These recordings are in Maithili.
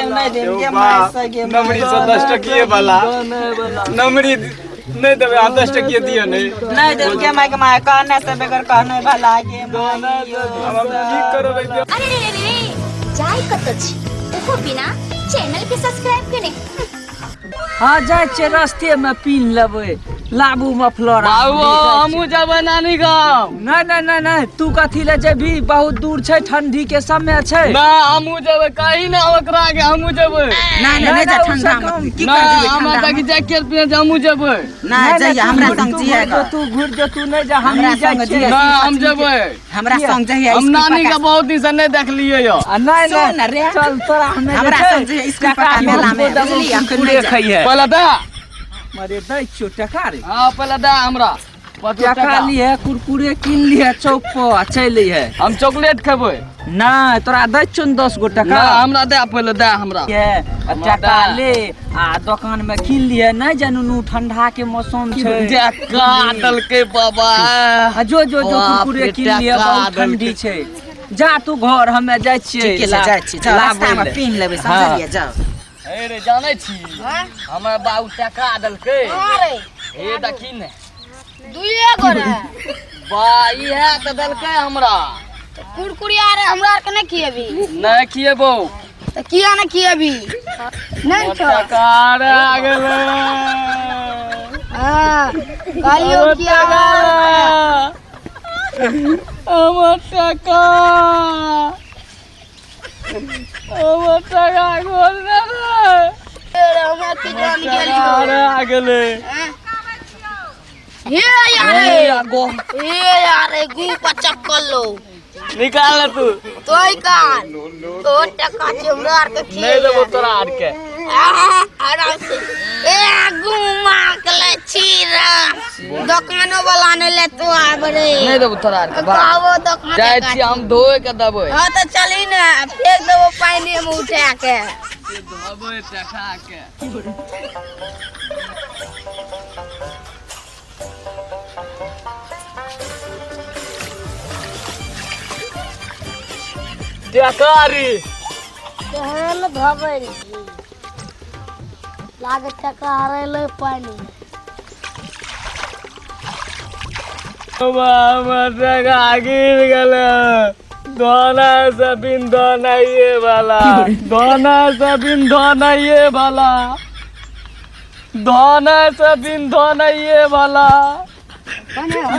देब नहि देब गे माय से गे माय। नमरी से 10 टकिए वाला नमरी नहीं देबै अहाँ 10 टकिए दिअ नहीं। नहीं देब गे माय के माय, कहने से बगैर कहने भला गे माय। आब हम की करबै? अरे रे रे रे, जाय कत छी ओहो बिना चैनल के सब्सक्राइब केने? हाँ, जाइ छियै, रस्ते में पीन लेबै, लाबू मफलर। बाबू, हमहूँ जेबै नानी गाँव। नहीं नहीं नहीं नहीं, तू कथी ले जेबी? बहुत दूर छै, ठंडी के समय छै। ना, हमहूँ जेबै। कहीं ना ओकरा के, हमहूँ जेबै। नहीं नहीं, नहीं जा नहीं, ठंडा उससे में की ना कर देबै? हमरा ठंडा तक में जैकेट पहिन, हमहूँ जेबै। नहीं जइया, हमरा संग तू जिया। घुर जो, तू घुर जो, तू नहीं जा, हम हमरा जाइ संग छियै। जिया। ना, हम जेबै। हमरा संग जइया। हम नानी के बहुत दिन से नहीं देखलिए यो। आ नहीं। सुन नहीं रे। चल, तोरा हमे जे हमरा छै, संग जइया स्कूल टका पक्का मेला में, देबौ, बुझलियै? अखन कुरकुरे नहि जा। खइहे। पहले दे। अरे दै छियौ टका रे। हाँ, पहले दे हमरा 5 टका टका। लिहे, कुरकुरे कीन लिहे चौक पर आ चलि अइहे। हम चॉकलेट खेबै। नहीं, तोरा दै छियौ ने 10 गो टका। ना, हमरा दे, पहले दे हमरा। ये, आ हमरा टका दे। ले आ दोकान में कीन लिहे। नहीं जानू, ठंडा के मौसम छै। टका देलकै बाबा। आ जो जो जो, बाप कुरकुरे रे, कीन लिहे, टका बहुत ठंडी देलकै। छै। जा तू घर, हमे जाइ छियै। ठीके छै, जाइ छी, जाउ, लाबै रास्ता में लए। पीन लेबै। हाँ। समझलियै? जाउ। हे रे, जानै छी, हमर बाबू टका देलकै। अरे। हे, देखी ने। दुइए गो रे। बा, इहे तऽ देलकै हमरा। कुरकुरिया रे, हमरा आर के नहि खिएबी? नहि खिएबौ। तऽ किया नहि खिएबी? नहि छौ? टका रे आ गेलै। हाँ, कहलियौ किया? हमर टका, हमर टका घोर रे। हमरा की जान गेलियौ? अरे, आ गेलै। हे यार, हे यार, गो। हे यार, गु पर चक्कर लो। निकाल ले तू। तोय कान तो टका छै, हमरा आर के खिए। नहि देबो तोरा आर के। आराम से ए गुमा के ले छी रे, दुकानो वाला ने ले तो आब रे। नहि देबो तोरा आर के, बा। कहबो दुकान जाइ छी हम, धोए के देबै। हाँ तो चली ने, फेंक देबो पानी में उठा के। धोबै टका के। टका रे। केहन धोबै लागे टका हरेलै पानी। बाबा, हमर टका गिर गेलै। दोना से बिन दोनाइए वाला, दोना से बिन दोनाइए वाला, दोना से बिन दोनाइए वाला,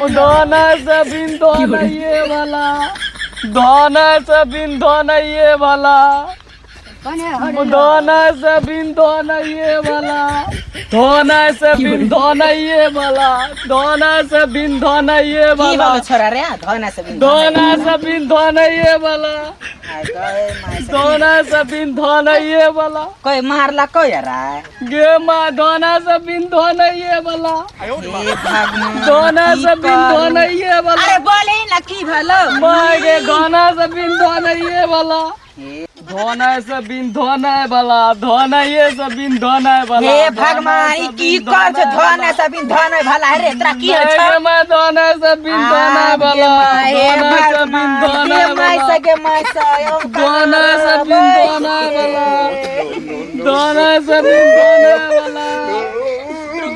दोना से बिन दोनाइए वाला, दोना से बिन दोनाइए वाला, दोना से बिन दोनाइए वाला, दोना से बिन दोनाइए वाला, दोना से बिन दोनाइए की वाला। बोलो छोरा रे, धोना से बिन दोना से बिन दोनाइए वाला, आय गए my से। दोना से बिन दोनाइए वाला। कोई मारला कोई रे? गे माँ, दोना से बिन दोनाइए वाला। हे भगवान, दोना की से बिन करू? दोनाइए वाला। अरे बोले ना, की भलो? माँ गे, दोना से बिन दोनाइए वाला, धोना से बिन धोनाय वाला, धोनाइए से बिन धोनाय वाला। हे भगवान, ई की कर छै? धोना से बिन धोना भला रे, तोरा की होइ छौ? मैं धोना से बिन धोनाय वाला, हे धोना से बिन भगवान, धोनाय गे my वाला, से, गे my से, धोना से बिन धोनाय वाला, धोना से बिन धोनाय वाला,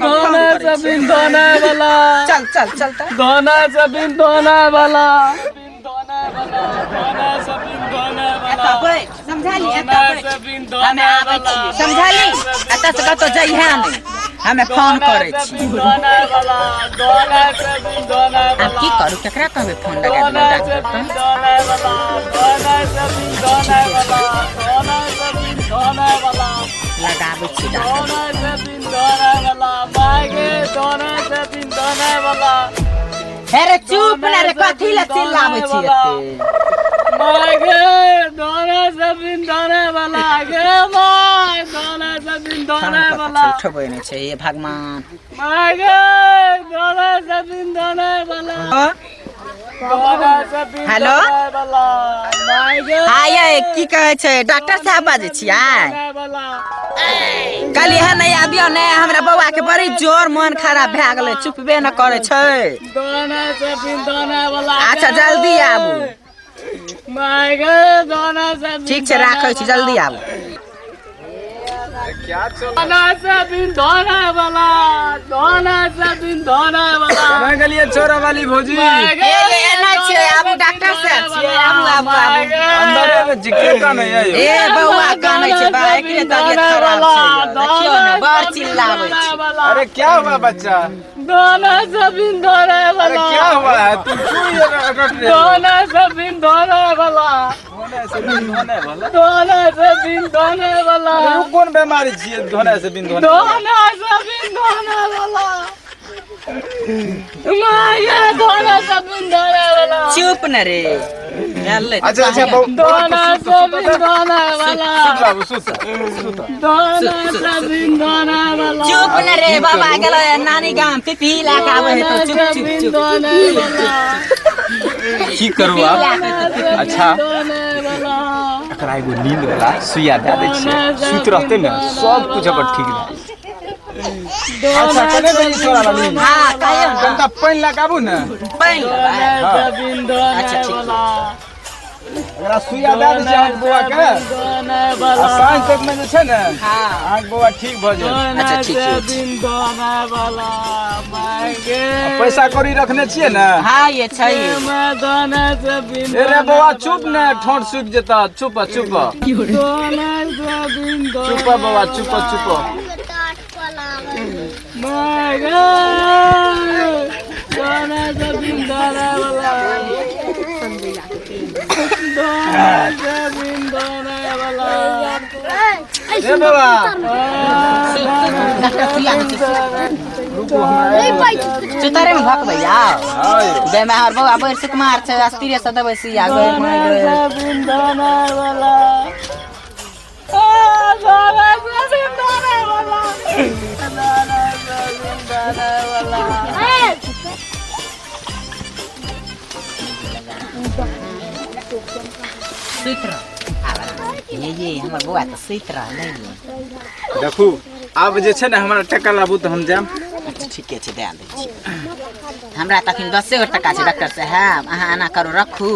धोना से बिन धोनाय वाला। चल चल चल त। धोना से बिन धोनाय वाला, बिन धोनाय वाला, धोना से बिन धोनाय वाला। एतऽ बैठ, समझाली? एतऽ धोना बैठ, से बिन हमे धोनाय आबै वाला। छी, समझाली? एतऽ से कतौ जइहे नहि, हमे फोन करै छी। आब की करू? केकरा कहबै फोन लगा देबै डॉक्टर के? लगाबै छी डॉक्टर। हे रे, चुप ने रे, कथी लए चिल्लाबै छी एते? फोन कऽ छै, उठबै नहि छै। हे भगवान। हेलो, हाँ ये की कहै छै, डॉक्टर साहब बाजै छियै? कहलियै हँ, नहि आबियौ ने, हमरा बौआ के बड़ी जोर मन खराब भए गेलै, चुपबे न करै छै। अच्छा, जल्दी आबू। ठीक छै, राखै छी, जल्दी आबू। क्या चल धोना से बिन धोने वाला, धोना से बिन धोने वाला। कहाँ गेलियै छोरा वाली भौजी? ए एना छै, आबू डॉक्टर साहब छियै, आबू आबू आबू। अंदरे में जिके काने यौ। ए बौआ कानै छै बा, एकरे तबियत खराब छै यौ। देखियौ ने बड़ चिल्लाबै छै। अरे क्या हुआ बच्चा? धोना से बिन धोने अरे वाला। क्या हुआ है, तुम क्यों ये रट रहे हो? धोना से बिन धोने वाला। धोने से बिन धोने वाला? धोना से बिन धोने वाला। अरे उ कोन बीमारी छियै धोने से बिन धोने? धोना से बिन धोने वाला। माया धोना से बिन धोने वाला। चुप न रे, गेलै तऽ। अच्छा अच्छा, धोना से बिन धोने वाला। सुत बाबू, सुत सुत। धोना से बिन धोने वाला। चुप न रे बाबा, गेलै नानी गाम पिपी लए कऽ आबै है तऽ। चुप चुप चुप। धोने वाला। की करू आब? अच्छा, एकरा एगो नींद वाला सुइया दए दै छियै, सुति रहतै ने सब कुछ ओकर ठीक भए जेतै। अच्छा, कने बजे छोरा वाली? हाँ, कहियौ ने। कनिटा पानि लए कऽ आबू ने। पानि लेबै? अच्छा ठीक। एकरा सुइया दए दै छियै अहाँके बौआ के, आ साँझ तक मे जे छै ने अहाँके बौआ ठीक भऽ जायत। अच्छा ठीक छै। आ पैसा कौड़ी रखने छियै ने? हाँ ये छै। ए रे बौआ, चुप ने, ठोंठ सुखि जेतऽ। चुप चुप चुप बौआ, चुप चुप। रे बौआ, डॉक्टर सुइया दै छै। रुकू, हमरा सुतरे में भकबै आउ। हाँ यौ। बेमे हमर बौआ बड़ सुकुमार छै, अस्थिरे से देबै सुइया। गै माय गै। सुति रह ये ये हमर बौआ तऽ सुति रहलै ये। देखू, आब जे छै ने हमरा टका लाबू तऽ हम जायब। अच्छा ठीके छै, दए दै छी। हमरा तऽ अखन 10 गो टका छै डॉक्टर साहब। अहाँ एना करू, रखू,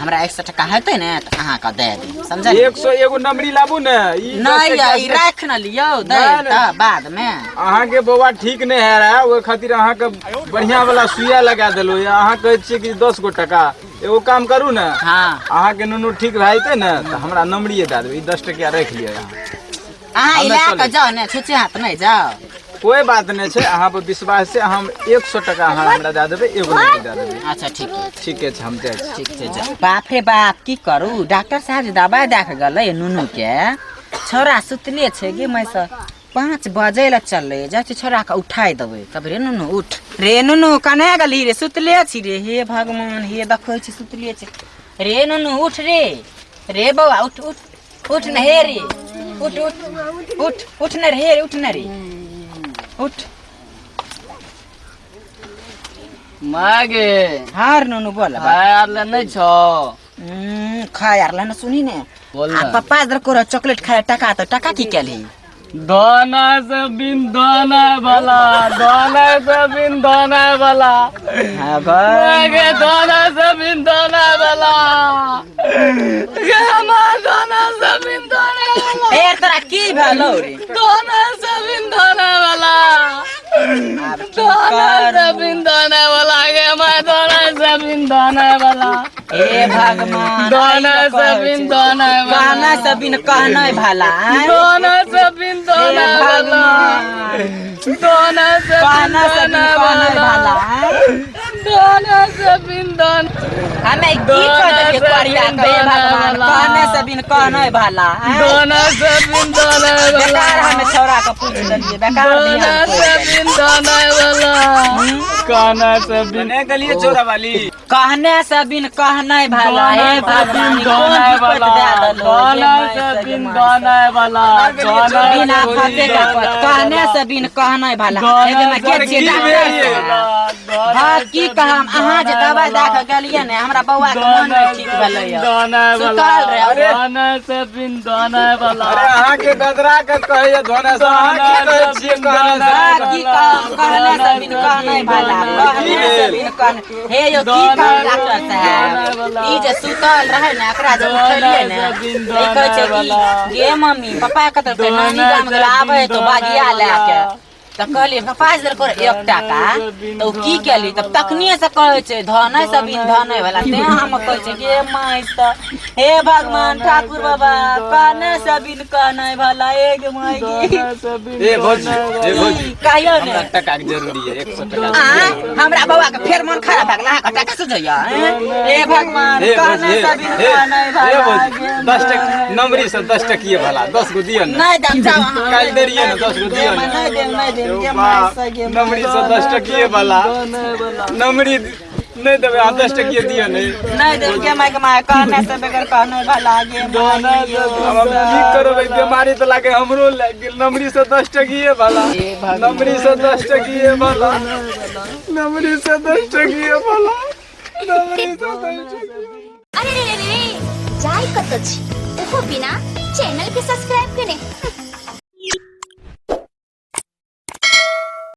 हमरा 100 टका हेतै ने तऽ अहाँके दए देब, समझलियै? 100 एगो नमरी लाबू ने ई। नहि 10 यै, टका ई राखि ने लियौ, दै नहि, नहि। तऽ बादमे। अहाँके बौआ ठीक नहि है रहा, ओहि खातिर अहाँके बढ़िया वाला सुइया लगा देलहुँ। अहाँ कहै छियै कि 10 गो टका। एगो काम करू ने, हाँ, अहाँके नुनू ठीक भए जेतै ने तऽ हमरा नमरिए दए देबै, ई 10 टकिया राखि लिअ अहाँ। अहाँ ई हमे लए कऽ चलै। जाउ ने, छुच्छे हाथ नहि जाउ। कोई बात नहि छै, अहाँ पर विश्वास छै। हम 100 टका अहाँ हमरा दए देबै, एगो नमरी दए देबै। अच्छा ठीक है। ठीके छै, हम जाइ छी। ठीक छै, जाउ। बाप रे बाप, की करू? डॉक्टर साहब जे दबाइ दए कऽ गेलै नुनू के, छौड़ा सुतले छै गे। मैं से 5 बजे लए चललै, जाइ छी छौड़ा के उठाइ देबै तब। रे नुनू, उठ रे नुनू, कने गेलही रे? सुतले छी रे? हे भगवान, हे देखै छी सुतले छै। रे नुनू, उठ रे, रे बौआ, उठ उठ उठ न, हे रे, उठ उठ उठ उठ न रे, हे रे, उठ न रे, उठ। मागे। हाँ रे नुनू, बोल। खाय आर ले नहि छौ? खाय आर ला सुनी ने। बोल आ ने। पप्पा इधर को चॉकलेट खाय टका तऽ टका की केलही? धोना से बिन धोने वाला, धोना से बिन धोने वाला। हाँ। मागे, धोना से बिन धोने वाला गे माँ, धोना से बिन धोने वाला। ए तोरा की भेलौ रे? धोना से बिन धोने वाला। आब की धोना से करू? बिन धोने वाला गे माँ, धोना से बिन धोने वाला। हे भगवान, धोना से बिन धोने वाला। कहना से बिन कहना भला आँय? धोना से बिन धोने हे वाला। भगवान, धोना से बिन कहना से बिन धोने कहना वाला। भला आँय? धोना से बिन धोने। हमे की कह देलियै करिया के? हे भगवान, कहने से बिन कहना भला आँय? धोना से बिन धोने वाला। बेकार हमे छौड़ा के पूछ देलियै, बेकार धोना ध्यान से पड़ि गेलै। बिन धोने वाला, कहना से बिन कने गेलियै छोरा वाली? कहने से बिन कहना भला। हे भगवान, ई कोन धोने विपत वाला, दए देलहो? धोना हे से माय बिन से धोने वाला, धोना बिना से फते बिन का पत धोने कहने वाला। से बिन कहना भला। हे गे माय, के छियै की डॉक्टर भेल? साहब? हाँ की कहम, अहाँ जे दवाई दए के गेलियै ने, हमरा बौआ के मन नहि ठीक भेलैया, सुतल रहे। अरे। दोना से बिन दोना वाला। अरे, अहाँके बेदरा के कहैया धोना से, अहाँ की कहै छियै कहने से? हाँ, की कहम, कहने से बिन कहने भला, कहने से बिन कहने। हे यौ, की कहम डॉक्टर साहब, ई जे सुतल रहे ने, एकरा जे उठेलियै ने, ई कहै छै कि गे मम्मी, पप्पा कतऽ छै? नानी गाम गेल, आबै तो बागिया लए के। तऽ कहलियै पप्पा जे देलको रहै 1 टाका, तऽ ओ की केली? तब तखनिये से कहै छै धनै से बिन धनै वाला। तें हम कहै छै गे माय तऽ, हे भगवान ठाकुर बाबा, कहने से बिन कहनै भला। ए गे माय गे। ए भौजी, ए भौजी। कहियौ ने। हमरा टका के जरूरी है, 100 टका। आँय, हमरा बौआ के फेर मन खराब भए गेल, अहाँके टका सुझैया? हे भगवान, हे कहने भौजी, से बिन हे कहनै हे भला। भौजी, 10 टका नमरी से 10 टकिए भला, 10 गो दिअ ने। नहि देब, जाउ अहाँ। काल्हि देलियै ने, 10 गो दिअ ने। नहि देब, नहि देब गे माय से गे। नमरी से 10 टकिए भला, नमरी नहि देबै अहाँ, 10 टकिए दिअ ने। नहि देब गे माय के माय, कहने से बगैर कहने भला गे माय। आब हम की करबै? बीमारी तऽ लागे हमरो लागि गेल। नमरी से 10 टकिए भला, नमरी से 10 टकिए भला, नमरी से 10 टकिए भला, नमरी से 10 टकिए। अरे रे रे रे, जाय कतऽ छी, ओहो बिना चैनल के सब्सक्राइब केने?